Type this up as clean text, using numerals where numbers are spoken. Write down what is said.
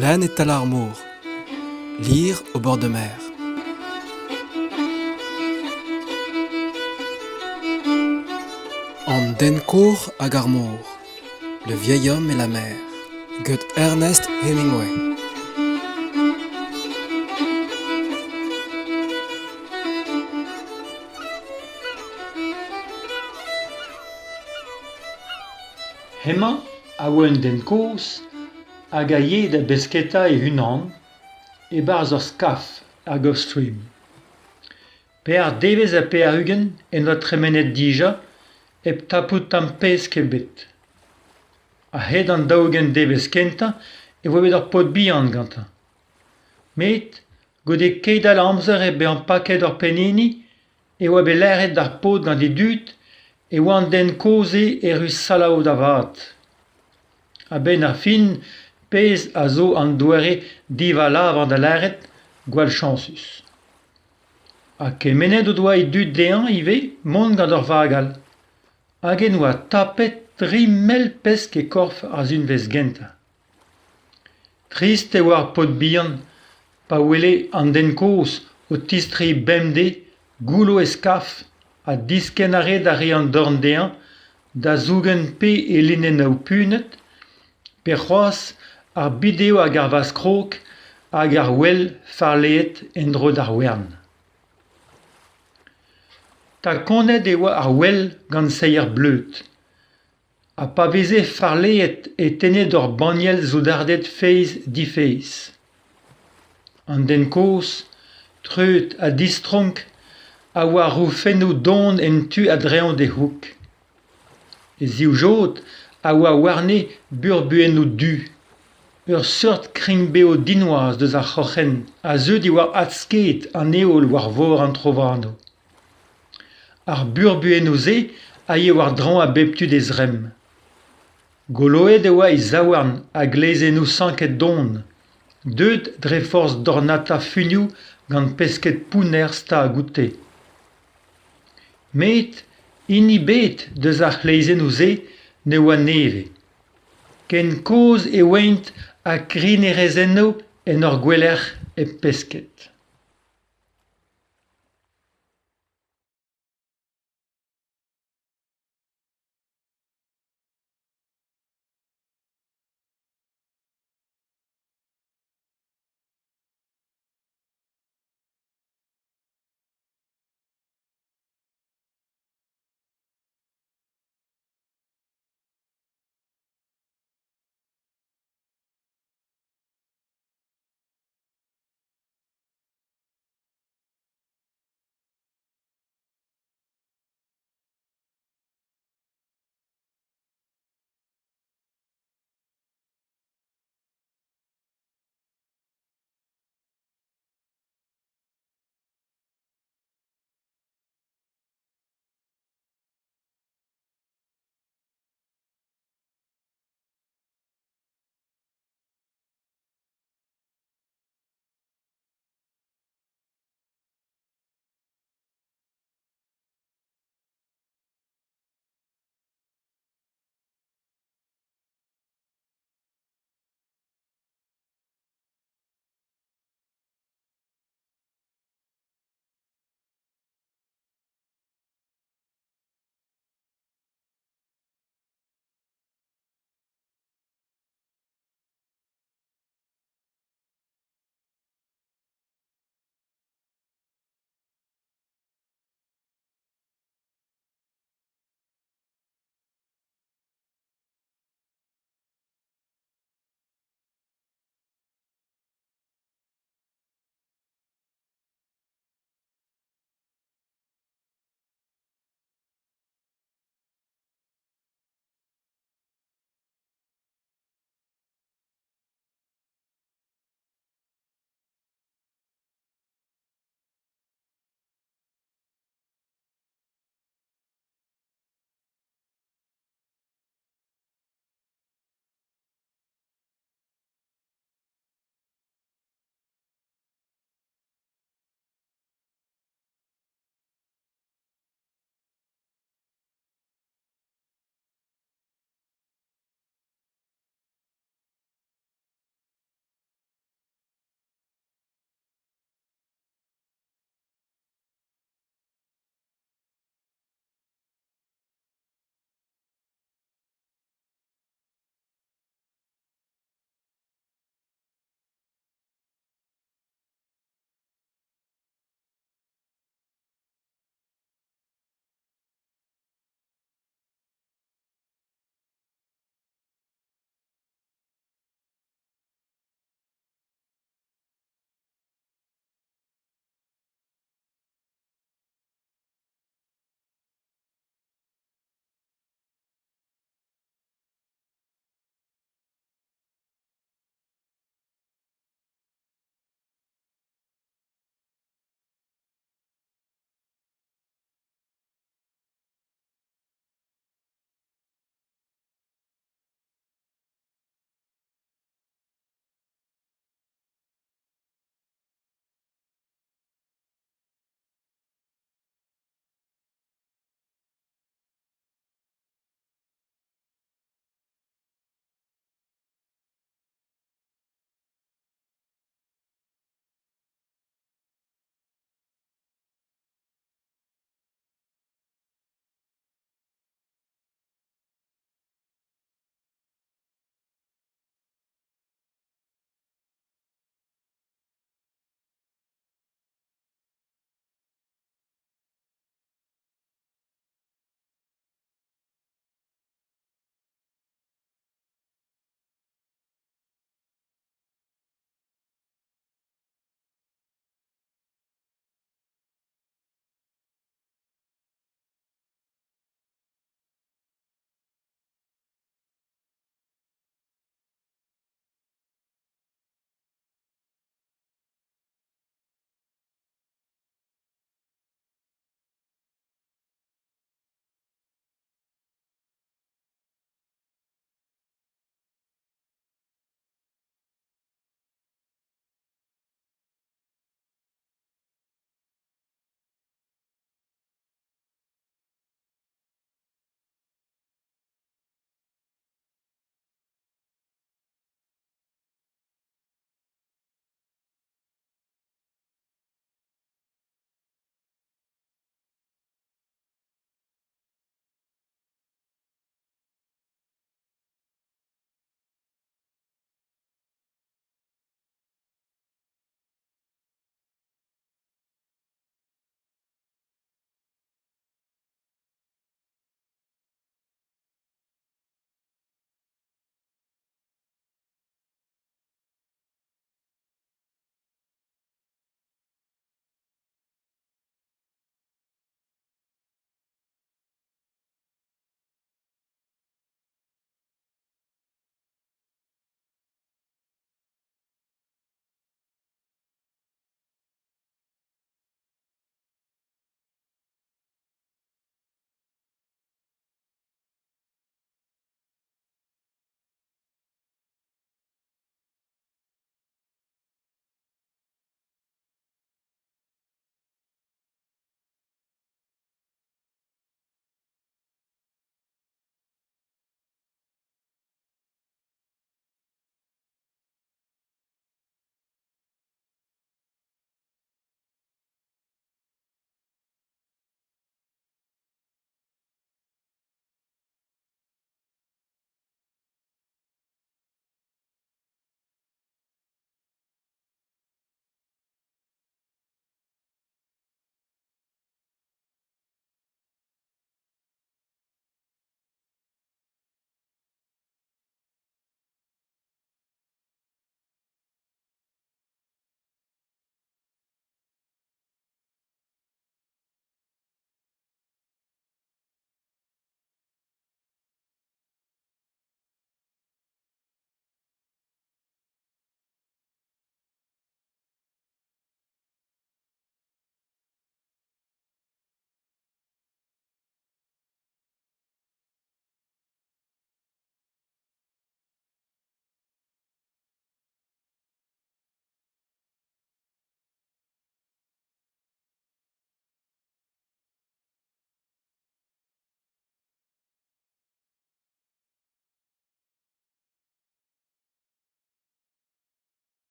Lenn e-tal ar mor. Lire au bord de mer. An den kozh hag ar mor. Le vieil homme et la mer. Get Ernest Hemingway. Hemañ a oa un den kozh hag a yae da besketa e-unan e-barzh ur skaf er Gulf Stream. Pevar devezh ha pevar-ugent en doa tremenet dija hep tapout tamm pesk ebet. A-hed an daou-ugent devezh kentañ e voe bet ur paotr bihan gantañ. Met goude keit-all a amzer hep bezañ paket ur pennhini e oa bet lâret d'ar paotr gant e dud e oa an den kozh-se erru Salav da vat. A-benn ar fin pezh a zo an doare divalavañ da lâret gwall chañsus. Ha kemennet o doa e dud dezhañ ivez mont gant ur vag all. Hag en doa tapet tri mell pesk e-korf ar sizhunvezh gentañ. Trist e oa ar paotr bihan pa wele an den kozh o tistreiñ bemdez goullo e skaf ha diskenn a rae da reiñ an dorn dezhañ da zougen pe e linennoù punet pe c'hoazh ar bideo hag ar vazh-krog hag ar ouel farleet en-dro d'ar wern. Takonet e oa ar ouel gant seier bleud. Ha pa veze farleet e tenne d'ur banniel soudarded faezh-difaezh. An den kozh, treut ha distronk, a oa roufennoù don en tu a-dreñv d'e c'hoûg. E zivjod a oa warne burbuennoù du, ur seurt krign-bev dinoaz eus ar c'hroc'hen a zeu diwar adsked an heol war vor an trovanoù. Ar burbuennoù-se a ya war-draoñ a bep tu d'e zremm. Goloet e oa e zaouarn a glezennoù sanket don, deuet dre forzh dornata funioù gant pesked pounner stag oute. Met hini ebet eus ar c'hlezennoù-se ne oa nevez. Ken kozh e oant ha krinerezennoù en ur gouelec'h hep pesked.